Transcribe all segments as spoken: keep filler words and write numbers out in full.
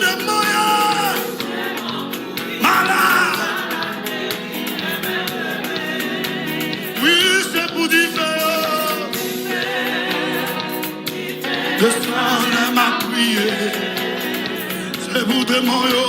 Demonya malad. Wi, se pou dife yo. Desann, m ap priye. Se pou demon yo.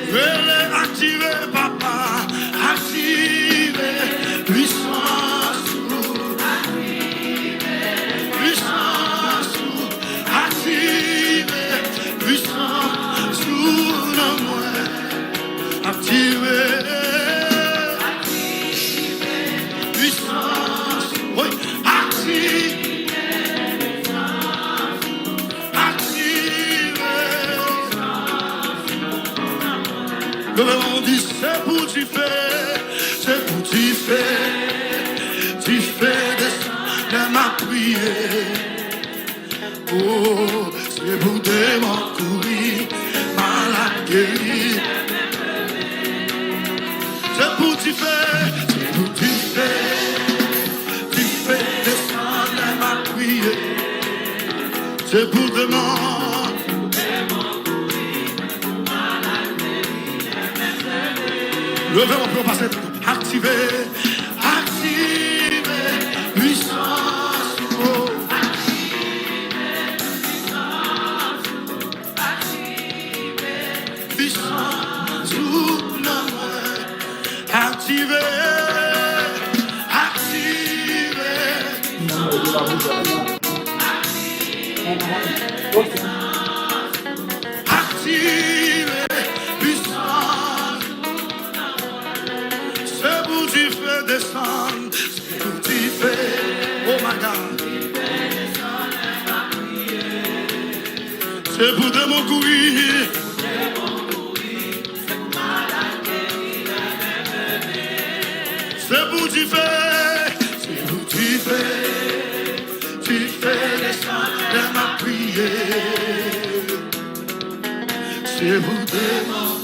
Rele, aktive, papa, aktive pwisans ou. Pwisans ou, aktive pwisans ou nan mwen. Aktive. Pwisans ou, wi, aktive. Aktive. Leve men w, di, se pou dife, se pou dife, dife desann, lè m ap priye. Oh, se pou demon kouri, malad geri. Se pou dife, se pou dife, dife desann, lè m ap priye. Se pou demon. Leve men w pou yo pase. Aktive, aktive pwisans ou. Pwisans ou nan mwen. Aktive, aktive. Aktive pwisans. Se pou dife desann. Se pou dife. Oh my God. Se pou demon kouri. Se pou dife, se pou dife, dife desann lè m ap priye. Se pou demon kouri.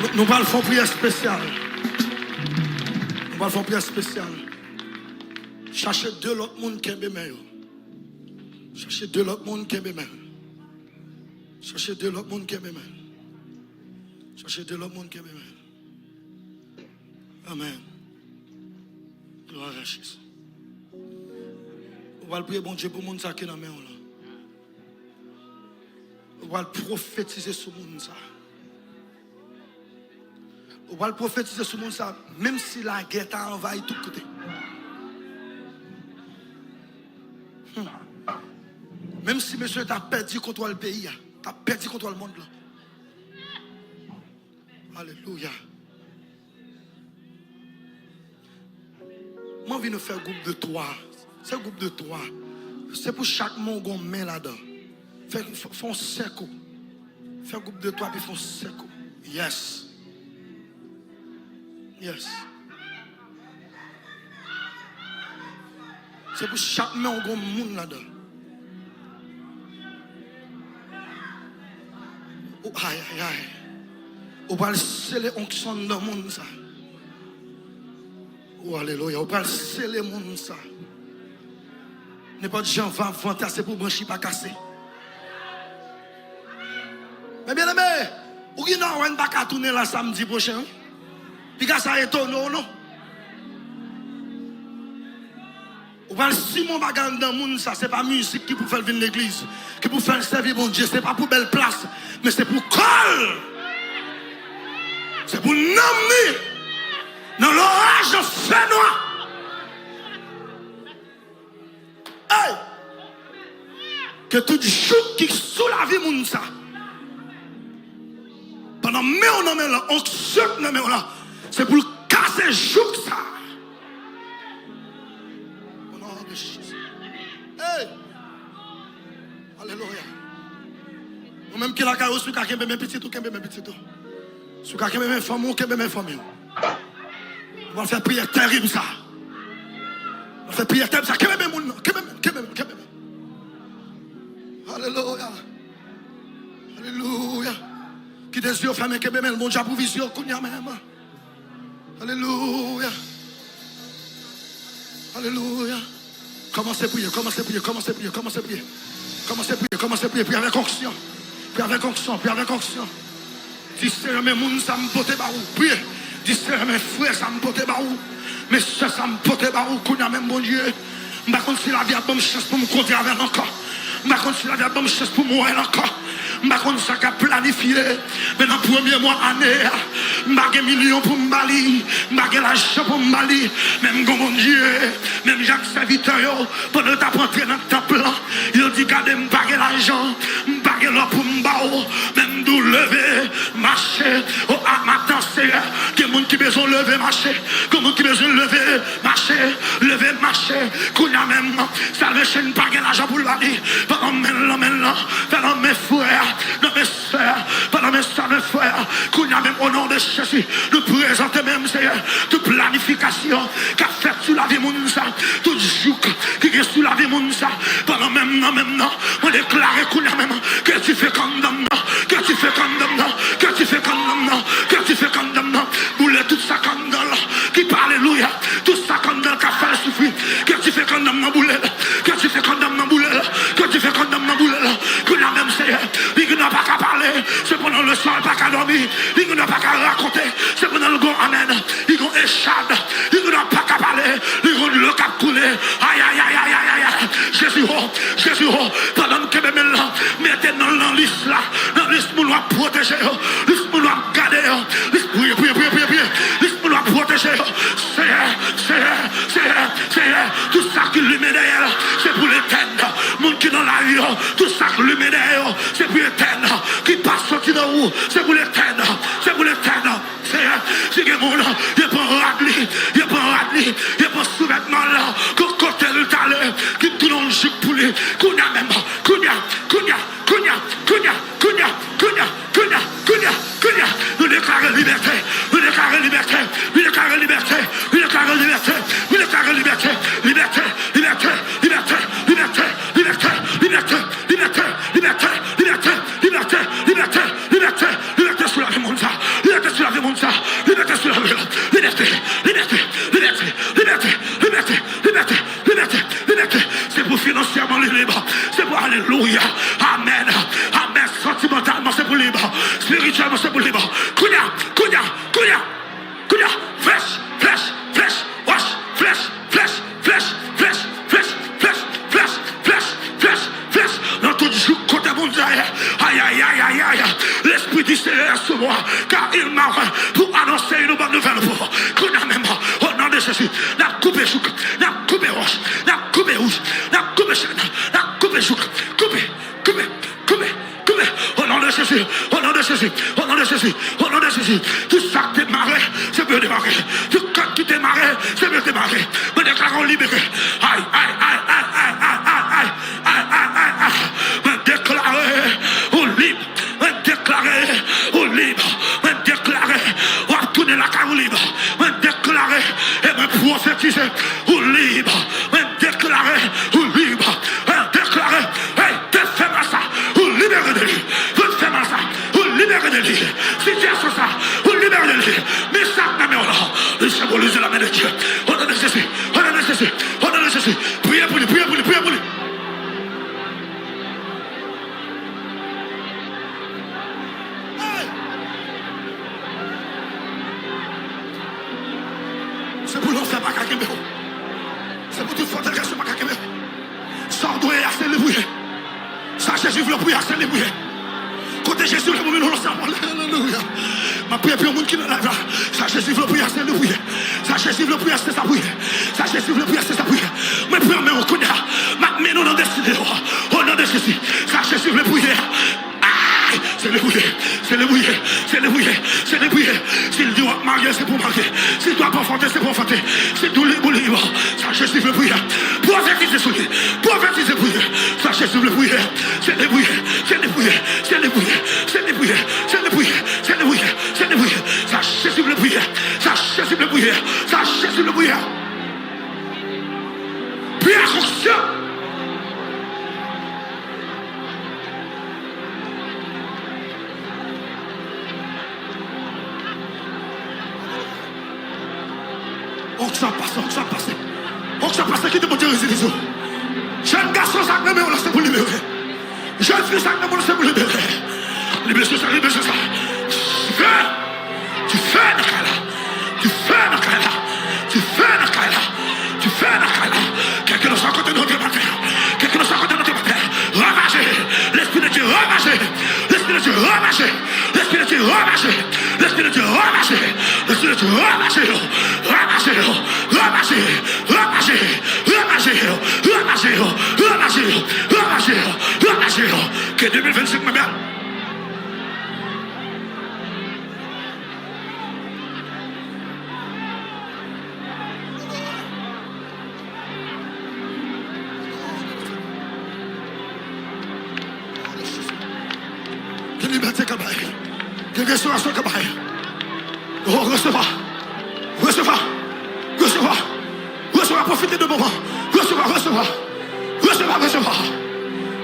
Nou, nou pral fè yon priyè espesyal. Nou pral fè yon priyè espesyal. Chache de lòt moun, kenbe men yo. Chache de lòt moun, kenbe men. Chache de lòt moun, kenbe men. Chache de lòt moun, kenbe men. Amèn. Glwa a Jezi. Ou pral priye Bondye pou moun sa ki nan men w lan. Ou pral pwofetize sou moun sa. Ou pral pwofetize sou moun sa, menm si lagè ta anvayi tout kote. Hmm. Menm si mesye ta pèdi kontwòl peyi a, ta pèdi kontwòl mond lan. Alelouya. Mwen anvi nou fè gwoup de twa. Se gwoup de twa. Se pou chak men w gon men ladan. Fè, fè, fè yon sèk ou. Fè gwoup de twa, epi fè yon sèk ou. Yes. Yes. Se pou chak men w gon moun ladan. Ou, ay, ay, ay. Ou pral sele onksyon nan moun sa. Ou, alelouya. Ou pral sele moun sa. Nenpòt jan van ap vante a, se pou branch li pa kase. Men byeneme, ou gen nan wè n pa ka tounen la samdi pwochen, wi. Piga sa etone w, non. Ou pral simen yon bagay anndan moun sa, se pa mizik ki pou fè l vin legliz, ki pou fè l sèvi Bondye, se pa pou bèl plas, men se pou kò l. Se pou nanm li. Nan loraj, nan fènwa. Hey! Ke tout jouk ki sou lavi moun sa, pandan men w nan men l lan, onksyon k nan men w lan, se pou l kase jouk sa. O non de Jezi. Hey! Alelouya. Ou menm ki lakay ou, si w ka kenbe men pitit ou, kenbe men pitit ou. Si w ka kenbe men fanmi w, kenbe men fanmi w. Ou pral fè priyè tèrib sa. Ou pral fè priyè tèrib sa. Kenbe men moun nan. Kenbe men, kenbe men, kenbe men. Alelouya. Alelouya. Kite zye w fèmen, kenbe men l. Bondye ap ouvri zye w kounye a menm. Alelouya. Alelouya. Kòmanse priye, kòmanse priye, kòmanse priye, kòmanse priye. Kòmanse priye, kòmanse priye, priye avèk onksyon. Priye avèk onksyon, priye avèk onksyon. Di, Seyè, men moun sa m pote ba ou. Priye. Di, Seyè, men frè sa m pote ba ou. Men sè sa m pote ba ou. Kounye a menm, Bondye. M pa konn si lavi ap ban m chans pou m kontre avè l ankò. M pa konn si lavi ap ban m chans pou m wè l ankò. M pa konn sa k ap planifye. Men nan premye mwa ane a, m pa gen milyon pou m ba li. M pa gen lajan pou m ba li. Men m gon Bondye. Menm jan ak sèvitè yo, pandan yo t ap antre nan tanp lan, yo di, gade, m pa gen lajan. M pa gen lò pou m ba w. Men m di w, leve, mache. O, a maten, Seyè, gen moun ki bezwen leve, mache. Gen moun ki bezwen leve, mache, leve, mache. Kounye a menm, Salvation pa gen lajan pou l ba li. Pandan men l, nan men l, nan men frè, nan men sè, pandan men sè, men frè. Kounye a menm, o non de Jezi, nou prezante menm, Seyè, tout planifikasyon k ap fèt sou lavi moun sa, tout jouk ki gen sou lavi moun sa, pandan menm nan, menm nan, mwen deklare kounye a menm, ke dife kandam nan, ke dife kandam nan, ke dife kandam nan, ke dife kandam nan, boule tout sa kandam ki pa alelouya, tout sa kandam k ap fè l soufri, ke dife kandam nan boule l, ke dife kandam nan boule l, ke dife kandam nan boule l. Kounye a menm, Seyè, li gen dwa pa ka pale, sepandan le sòl pa ka dòmi, li gen dwa pa ka rakonte, sepandan l gon amèn, li gon echad, li gen dwa pa ka pale, li gon dlo k ap koule. Ay, ay, ay, ay, ay, ay, ay. Jezi, o, Jezi, o, pandan m kenbe men l lan, mete non l nan lis la, nan lis moun w ap pwoteje yo, lis moun w ap gade yo, lis, priye, priye, priye, priye, priye, lis moun w ap pwoteje yo. Seyè, Seyè, Seyè, Seyè, tout sa ki limen dèyè l, se pou l etèn. Moun ki nan lari yo, tout sa k limen dèyè yo, se pou etèn. Ki pa soti nan ou, se pou l etèn, se pou l etèn. Seyè, si gen moun, yo pran rad li, yo pran rad li, yo pran souvètman l, ki kote l t ale, ki tounen yon jouk pou li. Kounye a menm, kounye a, kounye a, nou deklare libète, nou deklare libète, nou deklare libète, nou deklare libète, nou deklare libète, libète, libète, libète, libète, libète, libète, libète, libète, libète, libète, libète, libète, libète, libète, libète sou lavi moun sa. Libète sou lavi moun sa. Libète sou lavi l. Libète, libète, libète, libète, libète, libète, libète, libète. Se pou finansyèman li lib. Se pou, alelouya. Amèn. Amèn. Santimantalman, se pou lib. Espirityèlman, se pou lib. Kounye a, kounye a, kounye a. Kounye a, flèch, flèch, flèch, wòch, flèch, flèch, flèch, flèch, flèch, flèch, flèch, flèch, flèch, flèch, nan tout jouk kote moun sa ye. Ay, ay, ay, ay, ay. Lespri di Seyè sou mwen, car il m'a oint pou anonse yon bòn nouvèl pou ou. Kounye a menm, o non de Jezi, n ap koupe jouk, n ap koupe wòch, n ap koupe wouch, n ap koupe chèn, n ap koupe jouk, koupe, koupe, koupe, koupe. O non de Jezi, o non de Jezi, o non de Jezi, o non de Jezi. Tout sa k te mare, se pou yo demare. Tout kòd ki te mare, se pou yo demare. Mwen deklare w libere. Ay, ay, ay, ay, ay, ay, ay, ay, ay, ay, ay, ay. Mwen deklare ou lib. Mwen deklare ou lib. Mwen deklare w ap tounen lakay ou lib. Mwen deklare e mwen pwofetize ou lib. Mwen deklare ou lib. Mwen deklare, hey, tèt fè mal sa, ou libere de li. Tèt fè mal sa, ou libere de li. Sitiyasyon sa, ou libere de li. Men sa k nan men w la, li senbolize la men de Dye. O non de Jezi, o non de Jezi, o non de Jezi. Priye pou li, priye pou li, priye pou li. Hey! Se pou lanfè pa ka kenbe w. Se pou tout fòtèkasyon pa ka kenbe w. Sa w dwe a, se li pou ye. Sa Jezi vle pou ye a, se li pou ye. Kote Jezi vle pou vin, lanse apèl. Alelouya. M ap priye pou yon moun ki nan live la. Sa Jezi vle pou ye a, se li pou ye. Sa Jezi vle pou ye a, se sa pou ye. Sa Jezi vle pou ye a, se sa pou ye. Mwen pran men w kounye a. M ap mennen w nan destine w. O non de Jezi. Sa Jezi vle pou ye a. Ay! Se li pou ye, se li pou ye, se li pou ye, se li pou ye. Si l di w ap marye, se pou w marye. Si l di w ap anfante, se pou w anfante. Si l di w lib, ou lib. Sa Jezi vle pou ye. Pwofetize sou li. Pwofetize pou li. Sa Jezi vle pou ye. Se li pou ye, se li pou ye, se li pou ye, se li pou ye, se li pou ye, se li pou ye, se li pou ye. Sa Jezi vle pou ye. Sa Jezi vle pou ye. Sa Jezi vle pou ye. Priye ak onksyon. Onksyon ap pase, onksyon ap pase. Onksyon ap pase, kite Bondye rezini sou ou. Jèn gason sa k nan men w lan se pou libere. Jèn fi sa k nan men w lan se pou libere. Li bezwen sa, li bezwen sa. Dife! Dife nan kay la. Dife nan kay la. Dife nan kay la. Dife nan kay la. Kèlkelanswa kote nou antre maten an. Kèlkelanswa kote nou antre maten an. Ravaje. Lespri de Dye ravaje. Lespri de Dye ravaje. Lespri de Dye ravaje. Lespri de Dye ravaje. Lespri de Dye ravaje yo. Ravaje yo. Ravaje. Ravaje. Ravaje yo. Ravaje yo. Ravaje yo. Ravaje yo. Ravaje yo. Ke de mil vennsenk mwen bèl. Gen libète k ap bay. Gen restorasyon k ap bay. Oh, resevwa. Resevwa. Resevwa. Resevwa. Pwofite de moman. Resevwa, resevwa. Resevwa, resevwa.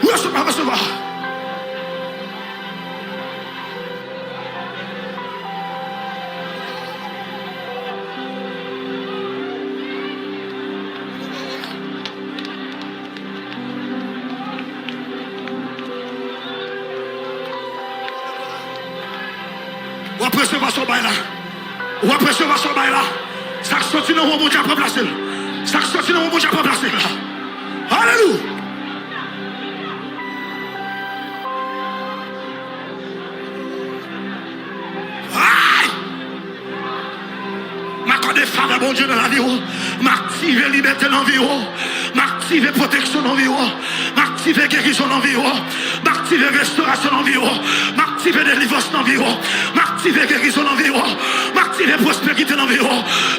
Resevwa, resevwa. W ap resevwa sa w bay la. W ap resevwa sa w bay la. Sa k soti nan men w, Bondye ap ranplase l. Sa k soti nan men w, Bondye ap ranplase l. Alelouya! Ay! M akòde favè Bondye nan lavi w. M aktive libète nan vi w. M aktive pwoteksyon nan vi w. M aktive gerizon nan vi w. M aktive restorasyon nan vi w. M aktive delivrans nan vi w. M aktive gerizon nan vi w. M aktive pwosperite nan vi w.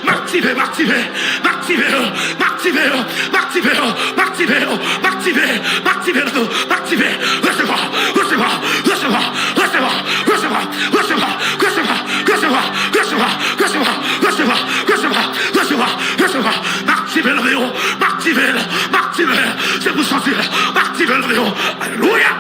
M aktive, m aktive, m aktive, m aktive, m aktive, m aktive, m aktive, m aktive, m aktive, m aktive. Resevwa, resevwa, resevwa, resevwa, resevwa, resevwa, resevwa, resevwa, resevwa, resevwa, resevwa, resevwa, resevwa, resevwa, resevwa. M aktive l, m aktive l, m aktive l. Se pou soti l. M aktive l. Alelouya.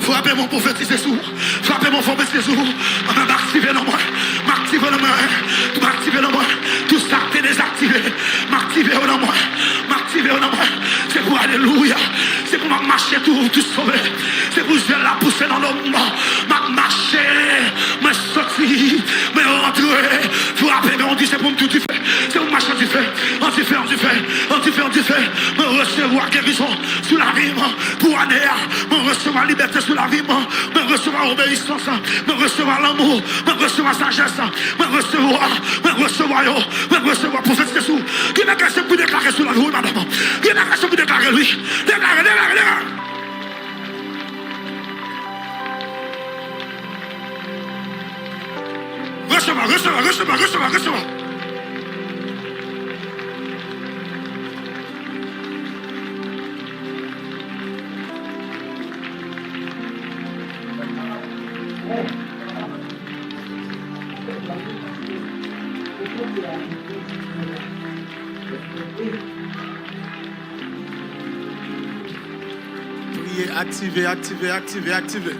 Frape mwen, pwofetize sou ou. Frape mwen, pwofetize sou ou. Anben, m aktive nan mwen. M aktive nan mwen. M aktive nan mwen. Tout sa k te dezaktive, m aktive yo nan mwen. M aktive yo nan mwen. Se pou alelouya. Se pou m ap mache tou, tou sove. Se pou zèl la pouse nan non m. M ap mache. Mwen soti. Mwen rantre. Frape, men on di se pou m tou dife. Se pou m mache an dife. An dife, an dife. An dife, an dife. Mwen resevwa gerizon sou lavi m. Pou ane a, mwen resevwa libète sou lavi m. Mwen resevwa obeyisans. Mwen resevwa lanmou. Mwen resevwa sajès. Mwen resevwa. Mwen resevwa yo. Mwen resevwa pwofetize sou. Gen bagay se pou deklare sou lavi w, wi, madanm. Gen bagay se pou deklare l, wi. Deklare, deklare, deklare. Resevwa, resevwa, resevwa, resevwa, resevwa. Priye, aktive, aktive, aktive, aktive.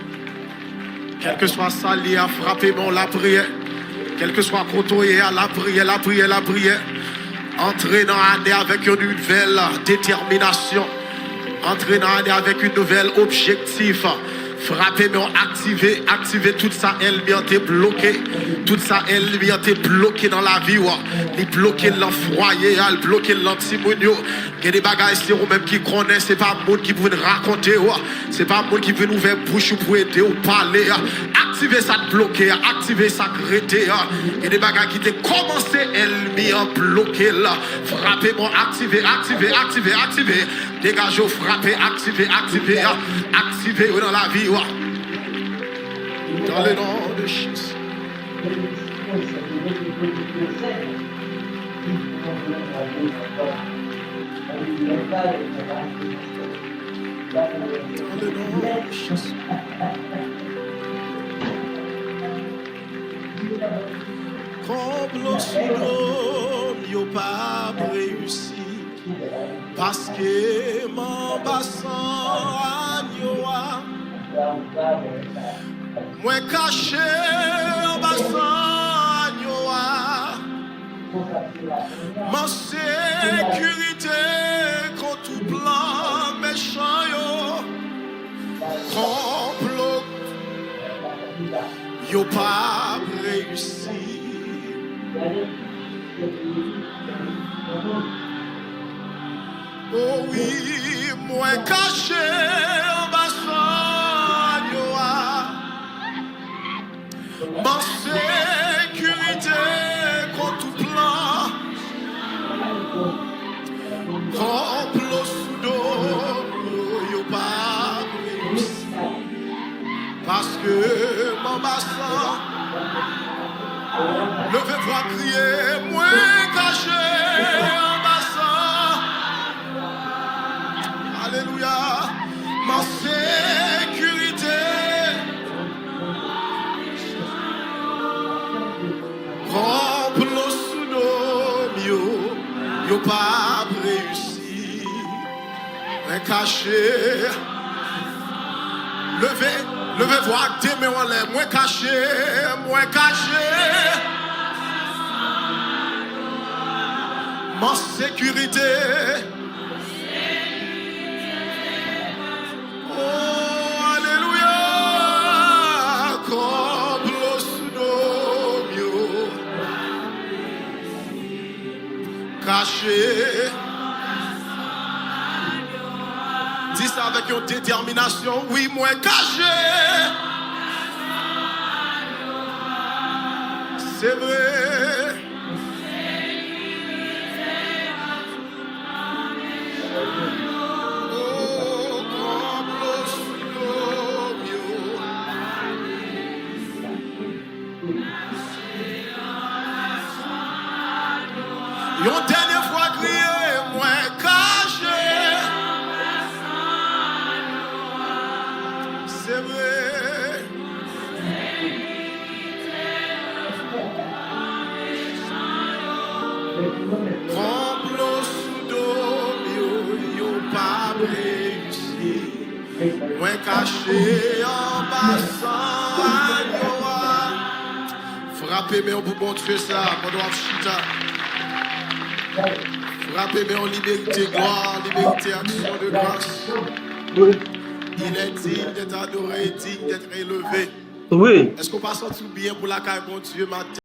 Kèlkeswa sa l ye a, frape men w, lapriyè. Kèlkeswa kote w ye a, lapriyè, lapriyè, lapriyè. Antre nan ane avèk yon nouvèl detèminasyon. Antre nan ane avèk yon nouvèl objektif. Frape men w, aktive, aktive tout sa ènmi an te bloke. Tout sa ènmi an te bloke nan lavi w. Li bloke l nan fwaye a, li bloke l nan timoun yo. Gen de bagay se ou menm ki konnen, se pa moun ki pou vin rakonte w, se pa moun ki vin ouvè bouch ou pou ede w pale. Aktive sa k bloke a, aktive sa k rete a. Gen de bagay ki te kòmanse, ènmi an bloke l. Frape men w, aktive, aktive, aktive, aktive. Degaje w, frape, aktive, aktive, aktive yo nan lavi w. Dans le nom de Jésus. Dans le nom de Jésus. Konplo sou do m, yo p ap reyisi. Paske m anba san anyo a. Mwen kache anba san anyo a. M an sekirite kont tout plan mechan yo. Konplo yo p ap reyisi. O wi, mwen kache anba san anyo a. M an sekirite kont tout plan. Konplo sou do m yo, yo p ap reyisi. Paske m anba san. Leve vwa kriye, mwen kache anba san. Alelouya. M an sekirite. Konplo sou do m yo, yo p ap reyisi. Mwen kache. Leve, leve vwa ak de men w anlè. Mwen kache, mwen kache. M an sekirite. O, alelouya. Konplo sou do m yo. Kache. Di sa avèk yon detèminasyon. Wi, mwen kache. Se vre. O, konplo sou do m yo. Yon dènye fwa, kriye, mwen kache. Se vre. Konplo sou do m yo, yo p ap reyisi. Mwen kache anba san anyo a. Frape men w pou Bondye sa, pandan w ap chita. Frape men w, li merite glwa, li merite aksyon de gras. Il est digne d'être adoré, digne d'être élevé. Wi. Èske w pa santi w byen pou lakay Bondye maten?